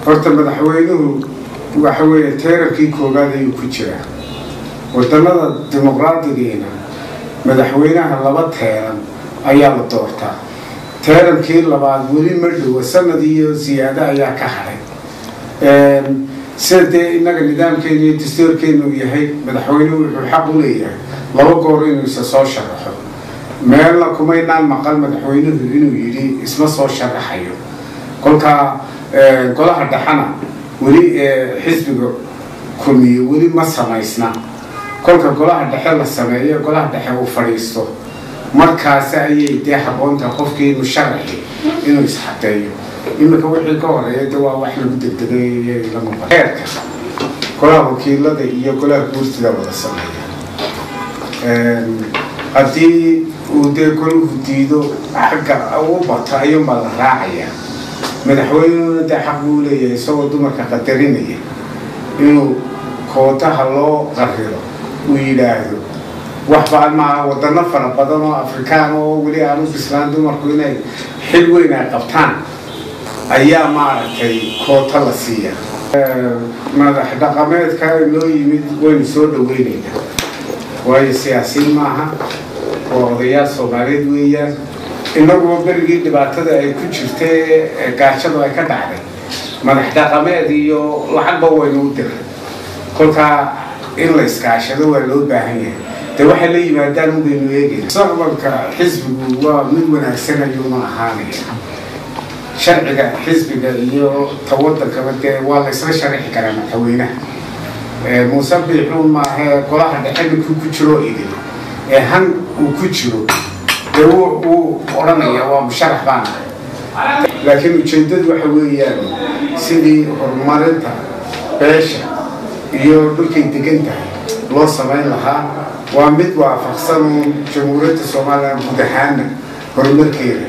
Horta madaxweynuhu waxa weeye teerankii koowaad ayuu ku jiraa. Wadannada dimuqraadigiina madaxweynaha 2 teeran ayaa la doortaa. Teerankii labaad weli ma dhowo, sanad iyo siyaado ayaa ka hadhay. Sida dee innaga nidaamkeenu iyo dastuurkeenu yahay, madaxweynuhu wuxuu xaq u leeyahay 2 goor inuu isa soo sharaxo. Meelna kumaynaan maqal madaxweynuhu inuu yidhi isma soo sharaxayo. Kolkaa golaha dhexana weli xisbiga Kulmiye weli ma samaysna. Kolka golaha dhexe la sameeyo, golaha dhexe uu fadhiisto, markaas ayay dee habboontahay qofkii musharaxi inuu isxadeeyo. Iminka wixii ka horeeya dee waa wax lagu degdegay la muuqan. Heerka golaha wakiilada iyo golaha guurtida wada sameeya. Haddii uu dee goluhu diido xagga u bato ayuunbaa la raacayaa. Madaxweynuhuna dee xaq buu leeyahay isagoo dumarka qadarinaya inuu kootaha loo qarriro uu yidhaahdo waxbaa maaha. Wadano fara badan oo Afrikaan oo weli aan u bislaan dumarku inay xil weyn ay qabtaan ayaa maaragtay koota la siiya. Madax dhaqameedka loo yimid waynu soo dhaweynaynaa, waayo siyaasiin maaha oo odayaal Soomaaliyeed weeyaan. Innaguba berigii dhibaatada ay ku jirtay gaajadu ay ka dhacday madax dhaqameed iyo lacagba waynu u diray. Kolkaa in la iskaashado waa loo baahan yahay. Dee waxay la yimaadaan un baynu eegayna. Mustaqbalka xisbigu waa mid wanaagsan ayuuna ahaanaya. Sharciga xisbiga iyo tawadankaba dee waa la isla sharixi karaa. Madaxweynaha Muuse Biixuun maahee golaha dhexe ninkuu ku jiro idin ee han uu ku jiro dee wuu odhanaya waa musharax baan ahay. Laakiin ujeeddadu waxa weeyaan sidii horumarinta beesha iyo dhulkay degan tahay loo samayn lahaa. Waa mid waafaqsan Jamhuuriyadda Somalilan guud ahaana horumarkeeda.